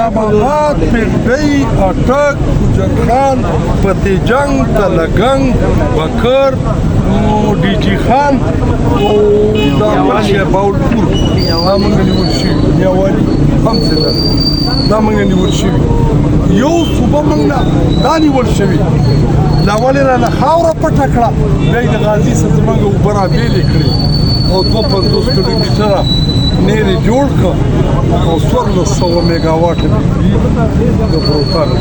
اسلام آباد، پنډۍ، اټک، ګوجر خان، فتح جنگ، تلګنګ، بکر، ډي جي خان او دا بل شی باولپور، دا موږ نیول شوي. میاوالي هم ضلع، دا موږ نیول شوي. یو صوبه موږ نه دا نیول شوي. لاولې رانه خاوره پټه کړه، بیا یې د غازي څخه زموږ اوبه رابېلې کړې او 52 کیلومتره نیر یې جوړ کړ او 1400 میګاواټه بجلي د بروتانو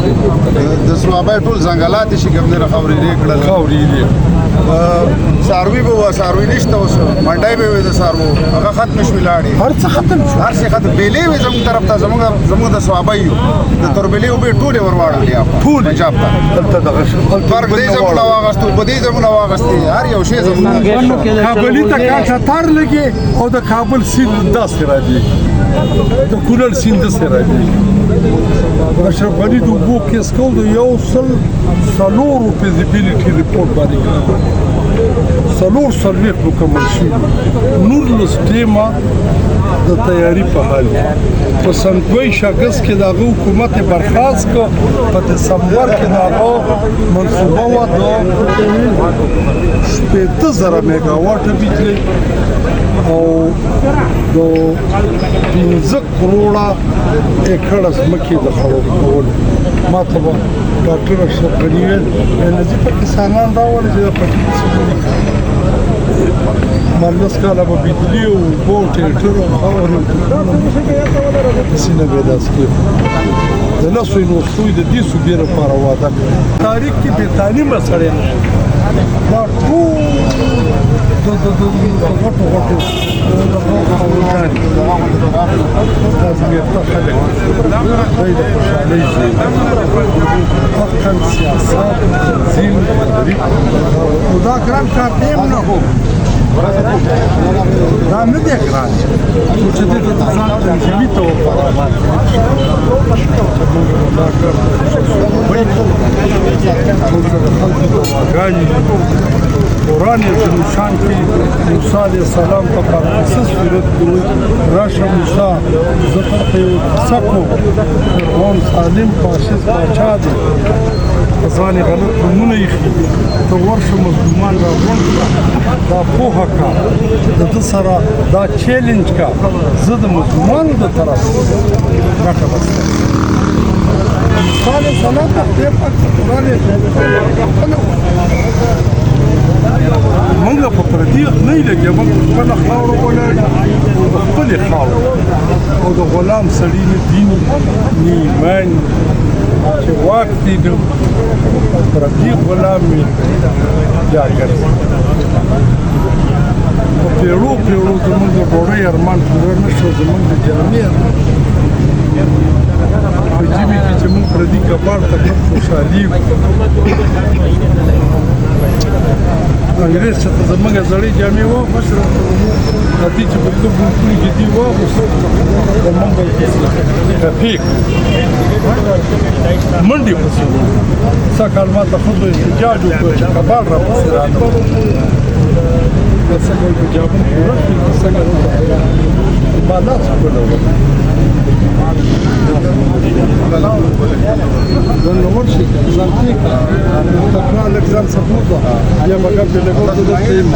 د صوابۍ ټول ځنګلات شي کوم نه، خاورې یې کړل. خاورې یې. څاروي به وه، څاروي نشته اوس. منډۍ به وې د څاروو، هغه ختم شوې، لاړې. هر څه ختم شو. هر څه ختم. بیلې وې زموږ طرف ته، زموږ د صوابۍ یو د توربلې اوبه ټولې ورواړولې ټولې. پنجاب ته. دلته دغه شو. فرق دې زموږ نه واغستو، په دې زموږ نه واغستې، هر یو شی زموږ. کابلی ته کاټه تار لګي او د کابل سیند داسې راځي، د کونړ سیند داسې راځي. اشرف غني د اوبو کیس کو، د 104 فزیبিলিټي رپورټ باندې کار، 44 مکمل شوي، 19 ډیمه د تیاری په حال کې. په سن 22 اګست کې د هغه حکومت یې برخاست کړ. په دسمبر کې د هغه منصوبه وه د 60,000 میګاواټه بجلۍ او د 5 کروړه ایکړه ځمکې د خړوب کولو. ما ته به ډاکټر اشرف غني ویل، نظیف، کسانان راوړي چې د پټي څه جوړ. ما 10 کاله به بجلي او اوبه او ټریکټر او خاورې او تخمونه سینه به داس کې د 10 یونیورسټو د دې صوبې لپاره وعده کړې. تاریخ کې بې تعلیمه سړی نشته. دا ټول د غټو غټو دغه خاوندان دي. دا زموږ خلک دی، د خوشحالۍ ځای، عقل، سیاست، تنظیم، تدریب. او دا ګران کار دی هم نه، دا نه دی ګران، خو چې دې ته ځان تنظیمي طور برابر کړي چې موږ به دا کار ټول د خلکو دعاګانې. قرآن عظیم کې موسی علیه السلام ته په قصه صورت کې وایي: راشه موسی، زه تاته یو قصه کوم. فرعون ظالم فاشیست باچا دی، په ځان یې غلط نومونه ایښي. ته ورشه، مظلومان راغونډ کړه، دا پوهه کا، د ده سره دا چیلنج کا، زه د مظلومانو د طرف ګټه بسته. موسی علیه السلام ته خدای پاک قرآن خپله. موږ په پردي نه لګي، موږ خپله خاوره ولاړ او د خپلې خاورې او د غلام سړي نه دین نه ایمان چې واک دی، نو پردي غلام وي یا ګرځي. په پیړو پیړو زموږ د ډوډۍ ارمان پوره نه شو، زموږ د جامې ارمان. په ژمي کې چې موږ پردي کباړ ته کوم خوشحالي، انګرېز چې ته زموږ زړې جامې واغوستې، دې چې په کوم ملکونو کې دي واغوستې، موږ به یې کپې کړو، منډې پسې وړو. سږ کال ما ته ښځو احتجاج وکړ چې کباړ راپسې رانه. څنګه په جامو پوره کړي، څنګه ما لاس ښکلول. ځان له ورشي، ځان ټیک کړه، تکړه لږ ځان سپوزه، بیا به ګپ لګو. ته دلته یم.